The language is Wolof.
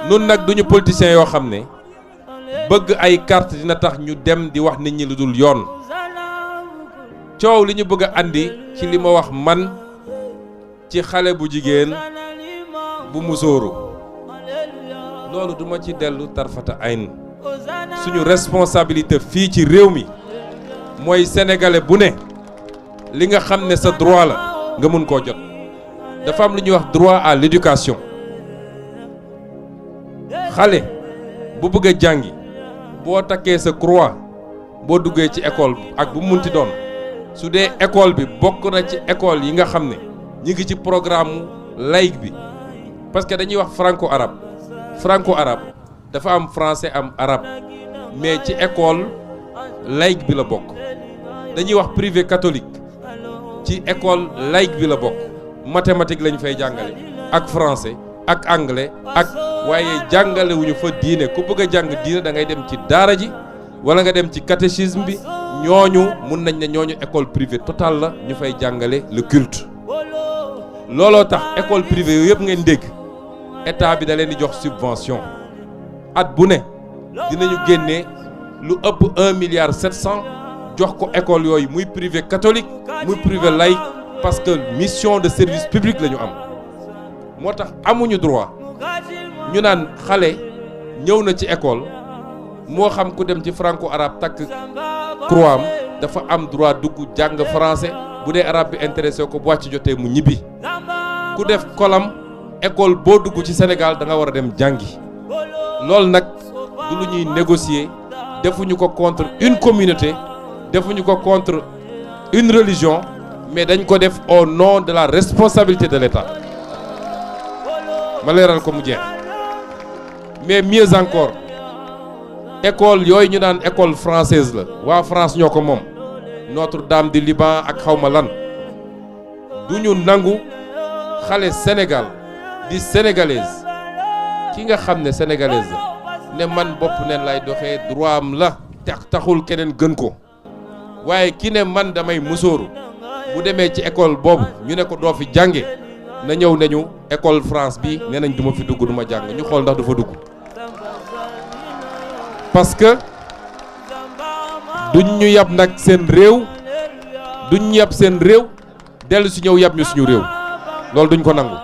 nun nag duñu politiciens yoo xam ne bëgg ay carte dina tax ñu dem di wax nit ñi lu dul yoon. coow li ñu bëgg a andi ci li ma wax man ci xale bu jigéen bu musóoru loolu duma ci dellu tarfata ayn suñu responsabilité fii ci réew mi mooy sénégalais bu ne li nga xam ne sa droit la nga mun koo jot. dafa am lu ñuy wax droit à l'éducation. xale bu bëgg a jàngi boo takkee sa croix boo duggee ci école ak bu munti doon su dee école bi bokk na ci école yi nga xam ne ñi ngi ci programme laïque bi parce que dañuy wax franco arabe dafa am français am arabe mais ci école laïque bi la bokk. dañuy wax privé catholique ci école laïque bi la bokk mathématique lañ fay jàngale ak français ak anglais ak waaye jàngale wuñu fa diine ku bëgg a jàng diine da ngay dem ci daara ji wala nga dem ci catéchisme bi ñooñu mun nañ ne ñooñu école privée totale la ñu fay jàngale le culte. looloo tax école privée yooyu yëpp ngeen dégg état bi da leen di jox subvention at bu ne dinañu génne lu ëpp 1,7 milliard jox ko école yooyu muy privé catholique muy privé laïque parce que mission de service public la ñu am. moo tax amuñu droit ñu naan xale ñëw na ci école moo xam ku dem ci franco arabe takk croix am dafa am droit dugg jàng français bu dee arabe bi intéressé ko bu wàcc jotee mu ñibbi. ku def kolam école boo dugg ci Sénégal da nga war a dem jàngi. loolu nag du lu ñuy négocier defuñu ko contre une communauté defuñu ko contre une religion mais dañ ko def au nom de la responsabilité de l'État. ma leeral ko mu jeex mais mieux encore école yooyu ñu naan école française la waa France ñoo ko moom Notre-Dame du Liban ak xawma lan du ñu nangu xale Sénégal di sénégalaise ki nga xam ne sénégalaise la ne man bopp neen lay doxee droit am la taxul keneen gën ko waaye ki ne man damay musóoru bu demee ci école boobu ñu ne ko doo fi jànge na ñëw nañu école France bi nee nañ duma fi dugg duma jàng ñu xool ndax du fa dugg parce que duñ ñu yab nag seen réew duñ ñu yab seen réew dellu si ñëw yab ñu suñu réew loolu duñ ko nangu.